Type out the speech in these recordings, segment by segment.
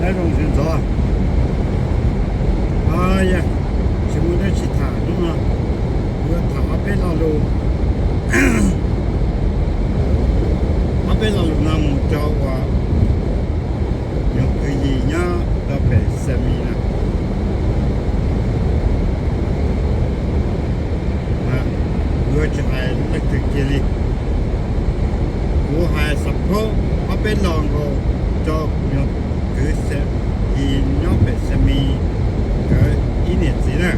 Nyob zoo sawv ntxov. Yog tsis muaj dab tsi tham hnub no, kuv yuav tham ob peb lo lus, ob peb lo lus no mus rau uas nyuag kwv yim nyob rau pem Xas Mis na. Kuv yuav tsis hais leej twg kiag li. Kuv hais xav phaub ob peb lo nkaus rau kuv nyuag kwv Xas Mis nyob pem Xas Mis nkawd ib niam txiv na.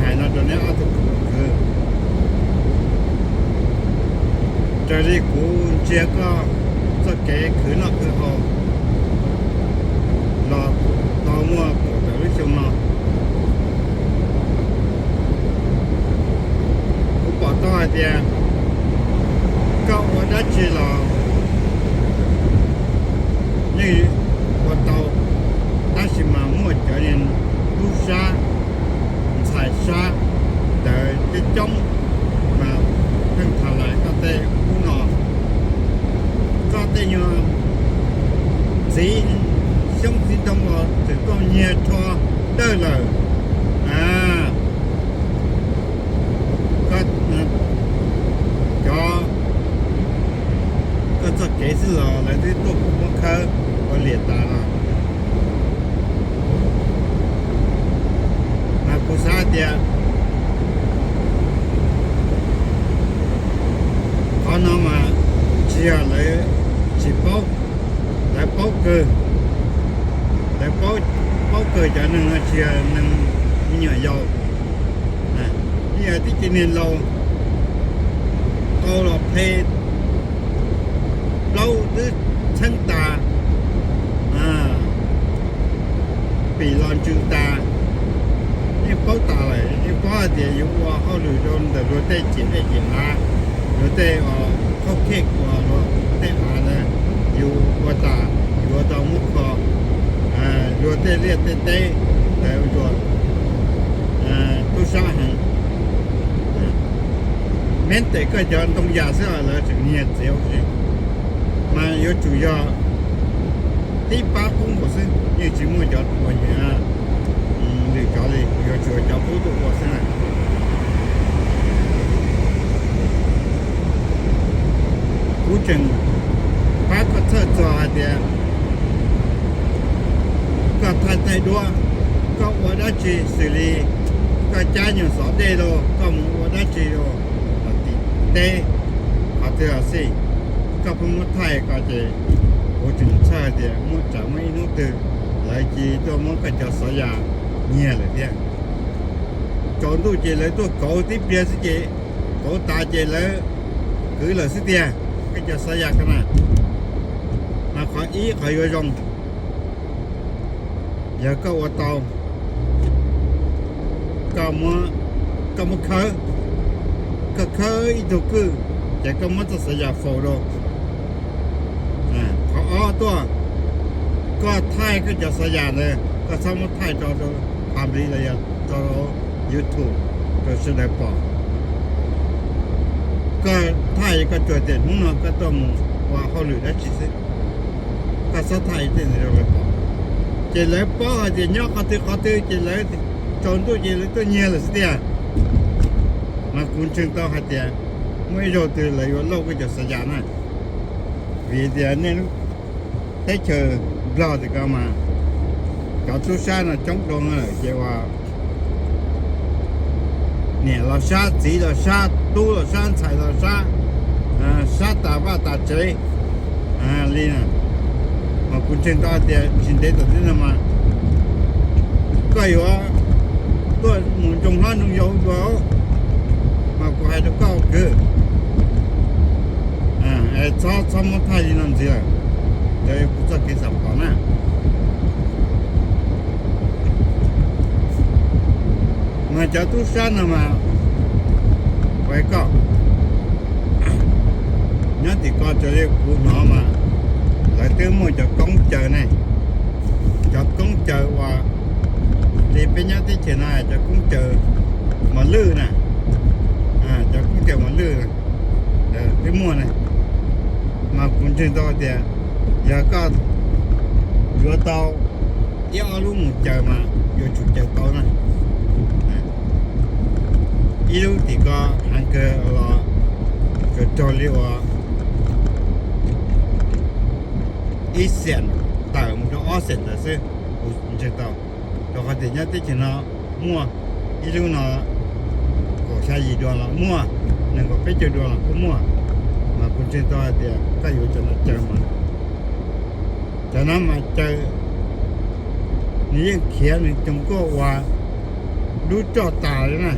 Hais no rau neb ob tug kwv, raws li kuv ntsia koj txoj kev khwv noj khwv haus los tau muaj kaum tawm lub xyoo no, kuv pom tau hais tias koj ua dab tsi los yeej ua tau, tab sis mas muaj cov niag tub sab ntxhais sab ntawd coob coob mas pheej tham lais koj tej ub no. Koj tej nyuag txiv xyoob txiv ntoo los txawm koj nyiag rho dawj lawm. Cov, koj txoj kev xwb los lawv twb tuaj muab khawb ua liam tas no. Mas kuv xav hais tias qhov no mas tsis yog lawv tsis paub, lawv paub kawg, lawv paub kawg cov neeg no tsis yog neeg me nyuam yaus, yeej yog tib co niag laus, qau los phe, plaub twb txheeb tas, pim los ntsws tas, yeej paub tas lawm, yeej paub hais tias yuav ua hauj lwm rau ntawm luag tej ciam teb ciam av, luag tej khaub khej kuas luag tej av ntawd yus ua tas yuav tau muab kho, luag tej liaj tej teb ntawd ua tub sab heev. Mev tes koj cov ntoo yas xwb lawv tseem nyiag txiav ua si, mas yuav tsum yog tib pab qub nkaus xwb, yeej tsis muaj cov ua lwm cov li, yuav tsum yog cov qub tuaj ua xwb na. Kuv tseem pab koj txhawj txog hais tias koj thaij thaij duab, koj ua dab tsi xws li koj cab nyuag xov dej los koj mus ua dab tsi los tim teb qhov twg los xij, koj pheej muab thaij ko ces kuv tseem txhawj tias muaj tsam muaj ib hnub twg lawv cia li tuaj muab koj cov xov yas nyiag lawm thiab. Tsaus ntuj ces lawv tuaj kauv tib pliag xwb ces kauv tas ces lawv kwv lawm xwb tiag. Koj cov xov yas ko na, mas qhov ib qhov yuav zoo, yog koj ua tau, koj muab khawb, koj khawb ib tug kwj, ces koj muab txoj xov yas faus rau. Qhov ob tuaj, koj thaij koj cov xov yas ntawd koj txhob muab thaij tso rau public los yog tso rau YouTube rau sawv daws pom. Koj thaij koj tsuas tias hnub no koj tuaj mus ua hauj lwm dab tsi xwb, koj txhob thaij tej ntawd rau lawv pom. Ces lawv paub hais tias nyob qhov twg qhov twg ces lawv tsaus ntuj ces lawv tuaj nyiag lawm xwb tiag. Mas kuv ntseeg tau hais tias muaj ib zaug twg lawv yuav lauj koj cov xov yas na, vim tias nej lub teb chaws Nplog tim ko mas cov tub sab no coob dhau lawm ces uas niam los sab, txiv los sab, tub los sab, ntxhais los sab, sab tas vaj tas tsev li na. Mas kuv ntseeg tau hais tias tsis ntev tom ntej no mas koj yuav tuaj mus ntsoog hlob ntsoog yau dua, mas kuv hais rau koj kwv, txhob txhob muab thaij li no ntxiv lawm, raws li kuv txoj kev xav pom na. Mas cov tub sab no mas, ua koj nyob tim ko raws li kuv hnov mas lawv twb muaj cov koob caws ne, cov koob caws uas li peb nyob teb chaws no cov koob caws mos lwj na, cov koob caws mos lwj twb muaj ne. Mas kuv ntseeg tau tias yog koj yuav tau ib ob lub mus caws mas yuav tsum caws tau na. Ib lub tim ko heev kawg los raug raug li uas ib xees tawm mus rau ob xees ntawd xwb, kuv ntseeg tau. Rau qhov tias nyob teb chaws no muaj ib lub no kaum xya yim duas los muaj, nees nkaum peb caug duas los kuj muaj, mas kuv ntseeg tau hais tias koj yuav cov no caws mas, cov no mas caws nws yeej khiav nws coos kuaj ua lub roj tas li na,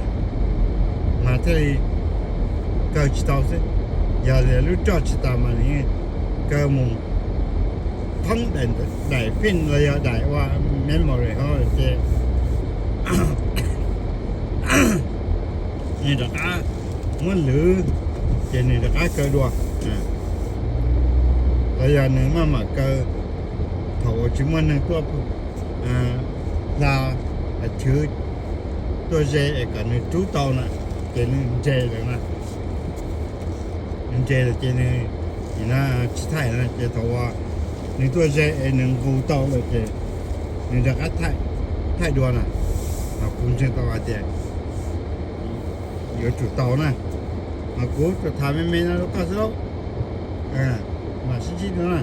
mas thiaj li kaw tsis tau xwb. Yog tias lub roj tsis tas mas nws yeej kaw mus thoob daim, daim fin los yog daim ua memory hos ces nws rov qab muab lwv, ces nws rov qab kaw dua. Los yog nws maj mam kaw thaum uas tsis muaj neeg tuaj hla chwv tuaj ze es kom nws rub tau na, ces nws ntse lawm na. Nws ntse lawm ces nws tsis thaij na, ces thaum uas nws tuaj ze es nws nqus tau lawm ces nws rov qab thaij dua na. Mas kuv ntseeg tau hais tias yuav tsum tau na. Mas kuv tsuas tham me me no rau koj xwb, mam sib ntsib dua na.